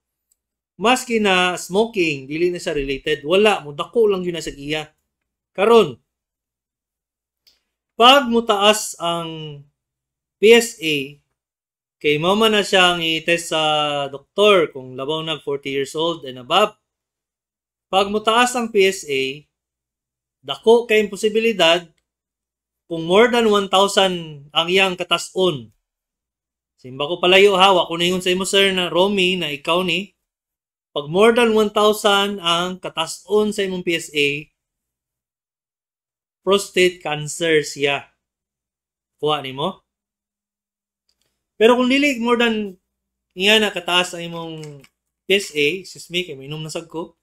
maski na smoking, dili na siya related. Wala, mudako lang yun na sa iya. Karon, pag mutaas ang PSA, kay mama na siyang i-test sa doktor kung labaw nag 40 years old and above. Pag mutaas ang PSA, dako kay posibilidad kung more than 1,000 ang iyang katason. Simba ko palayo ha, wa ko ningon sa imo sir na Romy na ikaw ni. Pag more than 1,000 ang katason sa imong PSA, prostate cancer siya. Kuha nimo? Pero kung dili more than iya na kataas ang imong PSA, excuse me, kay mainom na sad ko.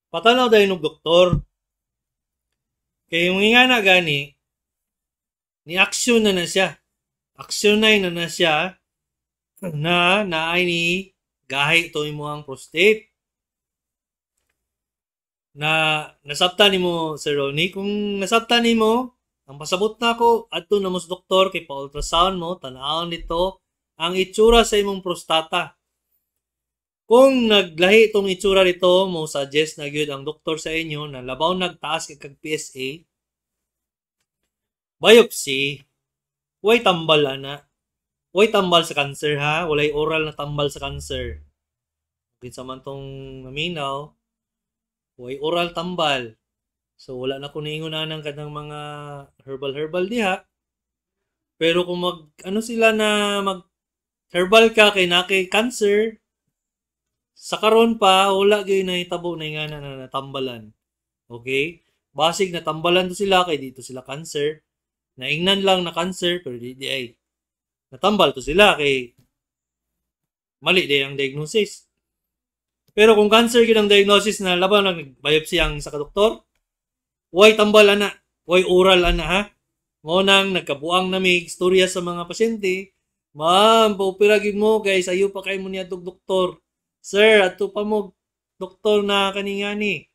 Patanaw dahil ng doktor. Kay yung nga na gani, ni aksyon na na siya. Aksyon na na na siya na naay ni gahi to imo ang prostate. Na nasabtan nimo Sir Ronnie, kung nasabtan nimo, ang pasabot na ako adto na mo sa doktor kay pa-ultrasound mo, tan-awon dito ang itsura sa imong prostata. Kung naglahi itong itsura dito, mo suggest na gyud ang doktor sa inyo na labaw nagtaas kay kag PSA, biopsy, way tambal ana. Way tambal sa cancer ha, walay oral na tambal sa cancer. Kinsa man tong naminaw, way oral tambal. So wala na ko niingon anang kanang mga herbal diha. Pero kung mag ano sila na mag herbal ka kay na kay cancer, sa karon pa wala gyud nahitabo na nga na natambalan. Okay? Basig natambalan to sila kay dito sila cancer. Naingnan lang na cancer pero di ay natambal to sila kay mali di ang diagnosis. Pero kung cancer gyud ang diagnosis na labaw nag biopsy ang sa doktor, way tambal ana, way oral ana ha. Mao nang nagkabuang nami istorya sa mga pasyente, ma'am, paopera gyud mo kay sayo pa kay mo niadtog doktor. Sir, adto pa mo doktor na kaningani.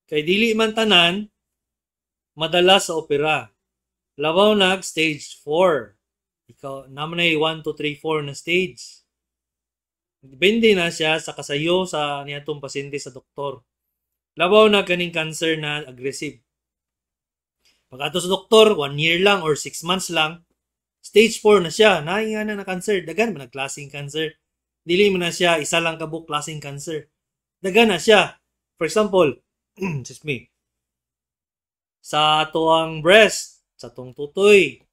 Kay dili man tanan madala sa opera. Labaw nag stage 4. Ikaw naman ay 1 2 3 4 na stage. Depende na siya sa kasayo sa niadtong pasyente sa doktor. Labaw na kaning cancer na aggressive. Pag ato sa doktor, 1 year lang or 6 months lang, Stage 4 na siya. Naay nga na na cancer. Daghan man nagklaseng cancer. Dili man na siya isa lang kabuok klaseng cancer. Daghan na siya. For example, excuse me, sa atoang breast, sa atong tutoy,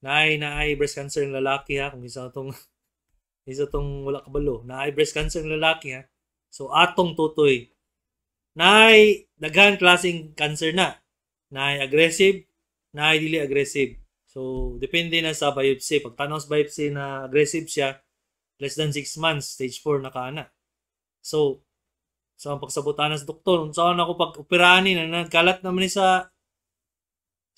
naay naay breast cancer ng lalaki ha, kung isa tong wala kabalo, naay breast cancer ng lalaki ha. So atong tutoy, naay daghan klaseng cancer na. Naay aggressive, naay dili aggressive. So depende na sa biopsy. Pag tanaw sa biopsy na aggressive siya, less than 6 months, stage 4 na ka na. So ang pagsabutan sa doktor, unsa na ako pag operahan ni na nagkalat naman ni sa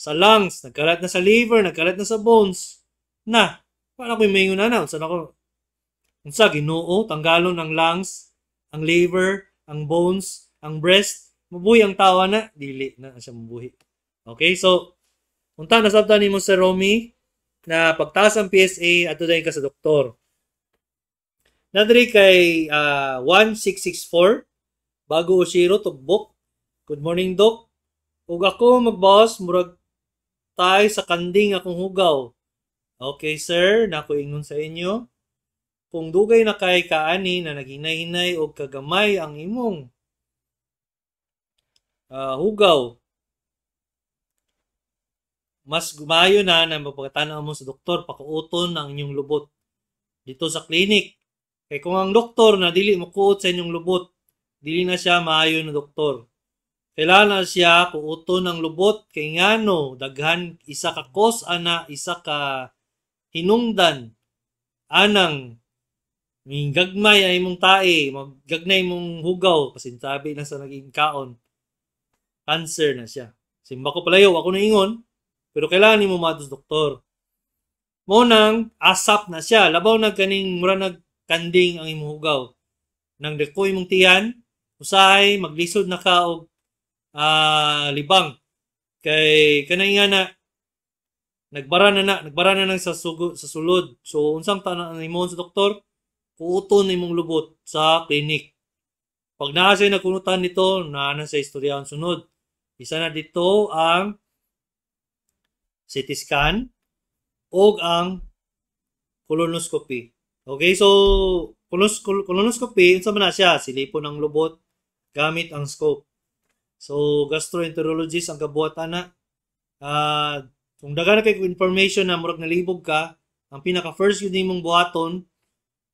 lungs, nagkalat na sa liver, nagkalat na sa bones. Na, paano ko yung na na? Unsa na ako? Unsa Ginoo, tanggalon ang lungs, ang liver, ang bones, ang breast, mabuhi ang tawa na, dili na siya mabuhi. Okay, so unta nasabtan nimo, Sir Romy, na pagtaas ang PSA, adto dayon ka sa doktor. Nadri kay 1664 Bago Oshiro Tugbok. "Good morning, Doc. Ug ako magbawas, murag tay sa kanding akong hugaw." Okay, sir, nako ingnon sa inyo. Kung dugay na kay kaani na naghinay-hinay og kagamay ang imong hugaw, mas maayo na na mapagtanaw mo sa doktor, pakuoton ang inyong lubot dito sa clinic. Kay kung ang doktor na dili mokuot sa inyong lubot, dili na siya maayo na doktor. Kailangan na siya kuoton ang lubot kay ngano daghan, isa ka cause ana, isa ka hinungdan anang migagmay ay imong tae, maggagnay imong hugaw, pasintabi na sa naging kaon. Cancer na siya. Simba ko palayo, ako na ingon, pero kailangan nimo maadto sa doktor. Mo nang asap na siya, labaw na kaning mura nagkanding ang imong hugaw. Nang dako imong tiyan, usahay maglisod na ka og libang. Kay kanay nga na nagbara na na, nagbara na nang sa sugo, sa sulod. So unsang tanan nimo sa doktor? Kuuton imong lubot sa clinic. Pag naa siya nakunutan nito, naa na sa istoryahan sunod. Isa na dito ang CT scan o ang colonoscopy. Okay, so colonoscopy, unsa man na siya? Silipon ang lubot gamit ang scope. So gastroenterologist ang kabuhat ana. Kung daghan na kay information na murag nalibog ka, ang pinaka first yun nimong buhaton,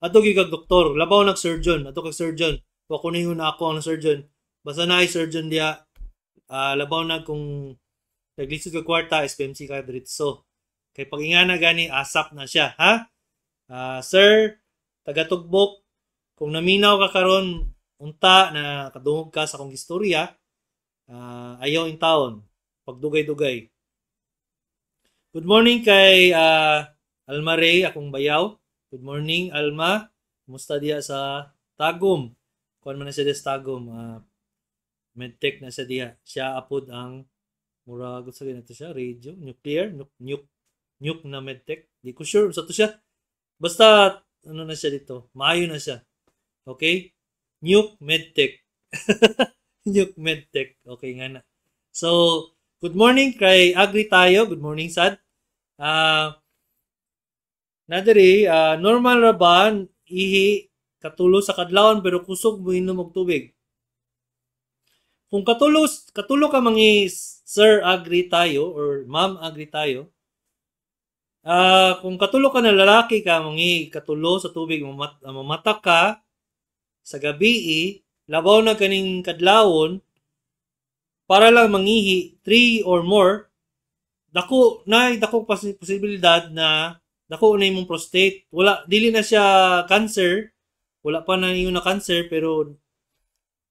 adto gyud kag doktor, labaw nag surgeon, adto kag surgeon. Wa ko ningon na ako ang surgeon. Basta na ay surgeon diya, labaw na kung naglisod ka kwarta, SPMC ka diretso. Kay pag ingana gani, asap na siya, ha? Sir, taga-Tugbok, kung naminaw ka karon unta na kadungog ka sa akong istorya, ayaw in taon, pagdugay-dugay. Good morning kay Alma Ray, akong bayaw. Good morning, Alma. Kumusta diya sa Tagum? Kuan man na siya sa Tagum. Medtech na siya diya. Siya apod ang murag sa ganito siya, radio, nuclear, nuke, nuke, nuke na medtech. Di ko sure sa to siya. Basta ano na siya dito, maayo na siya. Okay? Nuke medtech. Nuke medtech. Okay nga na. So, good morning kay Agri tayo. Good morning, Sad. Nadiri, normal ra ba ihi katulo sa kadlawon pero kusog mo inom og tubig? Kung katulo katulo ka mangi, Sir Agri tayo or Ma'am Agri tayo, kung katulo ka na lalaki ka mangi katulo sa tubig, mamata ka sa gabi, labaw na kaning kadlawon para lang mangihi 3 or more, dako na dako posibilidad na dako na imong prostate. Wala, dili na siya cancer, wala pa na ingon na cancer, pero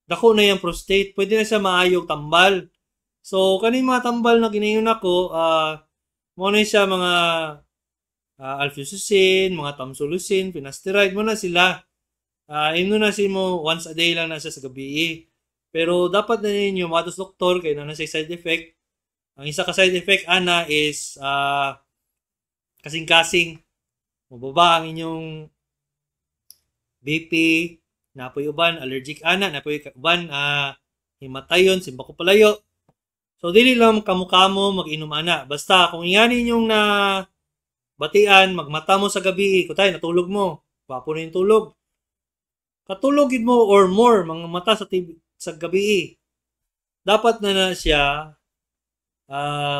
dako na yung prostate, pwede na siya maayog tambal. So kaning mga tambal na ginayon nako, mo na siya mga alfuzosin, mga tamsulosin, finasteride, mo na sila. Ino na si mo once a day lang na siya sa gabi. Pero dapat na ninyo matos doktor kay na na siya side effect. Ang isa ka side effect ana is kasing-kasing, mababa ang inyong BP, napoy uban allergic ana, napoy uban himatayon, simba ko palayo. So dili lang kamo-kamo mag-inom ana. Basta kung ingani inyong na Batian, magmata mo sa gabi, kutay natulog mo, gwapo na yung tulog. Katulog gid mo or more mga mata sa TV, sa gabi. Dapat na na siya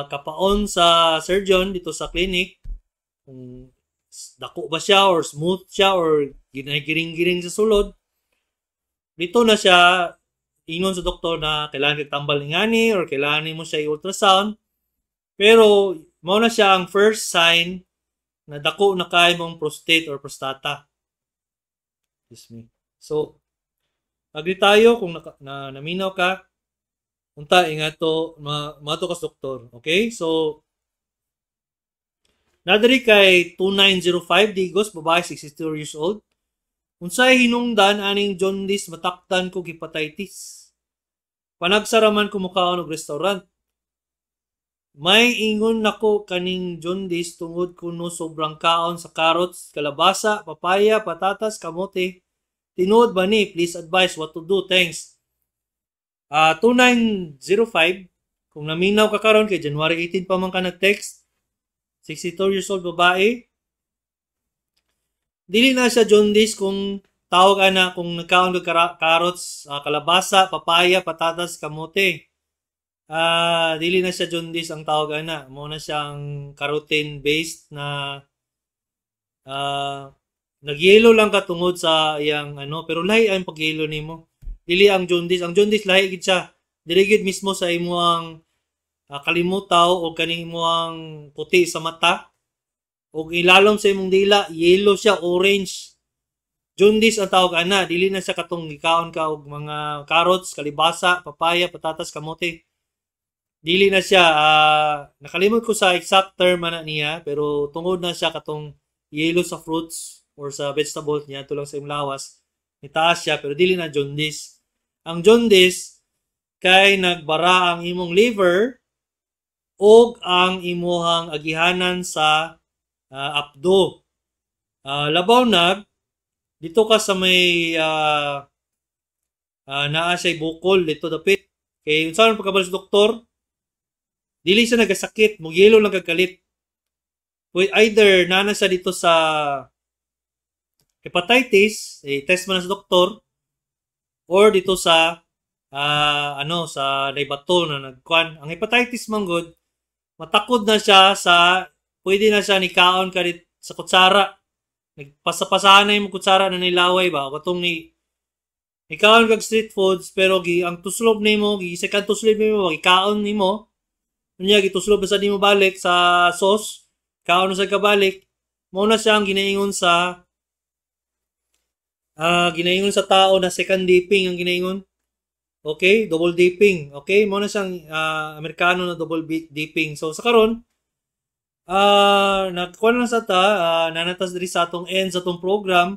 kapaon sa surgeon dito sa clinic kung dako ba siya or smooth siya or ginagiring-giring sa sulod. Dito na siya ingon sa doktor na kailangan kag tambal ingani or kailangan nimo siya i-ultrasound. Pero mao na siya ang first sign na dako na kay mong prostate or prostata. Excuse me. So, agree tayo kung naminaw ka, unta ingato mato ka sa doktor. Okay? So, nadiri kay 2905 Digos, babae, 62 years old. Unsay hinungdan aning jaundice, matakdan ko hepatitis? Panagsaraman ko mukaon og restaurant. May ingon nako kaning jaundice tungod kuno sobrang kaon sa carrots, kalabasa, papaya, patatas, kamote. Tinuod ba ni? Please advise what to do. Thanks. 2905, kung naminaw ka karon kay January 18 pa man ka nag-text, 62 years old babae, dili na siya jaundice kung tawag ana kung nagkaon kag carrots, kalabasa, papaya, patatas, kamote. Dili na siya jaundice ang tawag ana. Mo na siyang carotene based na nagyelo lang ka tungod sa iyang ano, pero lahi ang pagyelo nimo. Dili ang jaundice. Ang jaundice lahi gid siya. Dili gid mismo sa imong kalimutaw o kaning imong puti sa mata o ilalom sa imong dila, yellow siya, orange. Jaundice ang tawag ana, dili na siya katong gikaon ka og mga carrots, kalibasa, papaya, patatas, kamote. Dili na siya, nakalimot ko sa exact term ana niya, pero tungod na siya katong yellow sa fruits or sa vegetables niya, ito lang sa imong lawas, nitaas siya, pero dili na jaundice. Ang jaundice, kay nagbara ang imong liver og ang imuhang agihanan sa apdo. Labaw na, dito ka sa may naa siya'y bukol dito dapit. Kay unsa man pagkabalo sa doktor, dili siya nagasakit, mugyelo lang kagalit. Either naa na siya dito sa hepatitis, eh, test man na sa doktor, or dito sa ano sa naibato na nagkuan. Ang hepatitis man gud, matakod na siya sa pwede na siya nikaon ka sa kutsara. Nagpasapasahan na yung kutsara na nilaway ba o katong ni ikaon kag street foods, pero gi ang tuslob nimo, gi second tuslob nimo, gikaon nimo unya gituslob sa nimo balik sa sauce, kaon sa kabalik. Mo na siya ang ginaingon sa tao na second dipping ang ginaingon. Okay, double dipping. Okay, mo na siyang Amerikano na double dipping. So sa karon, nagkuha na sa ta, nanatas diri sa atong end sa atong program.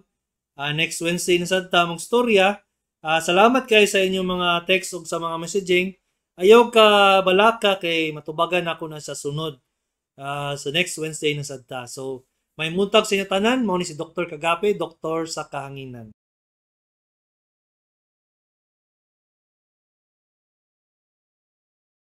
Next Wednesday na sa ta mong storya. Salamat kay sa inyong mga text ug sa mga messaging. Ayaw ka balaka kay matubagan ako na sa sunod. Sa next Wednesday na sad ta. So, may muntag sa inyo tanan, mao ni si Dr. Kagape, doktor sa kahanginan.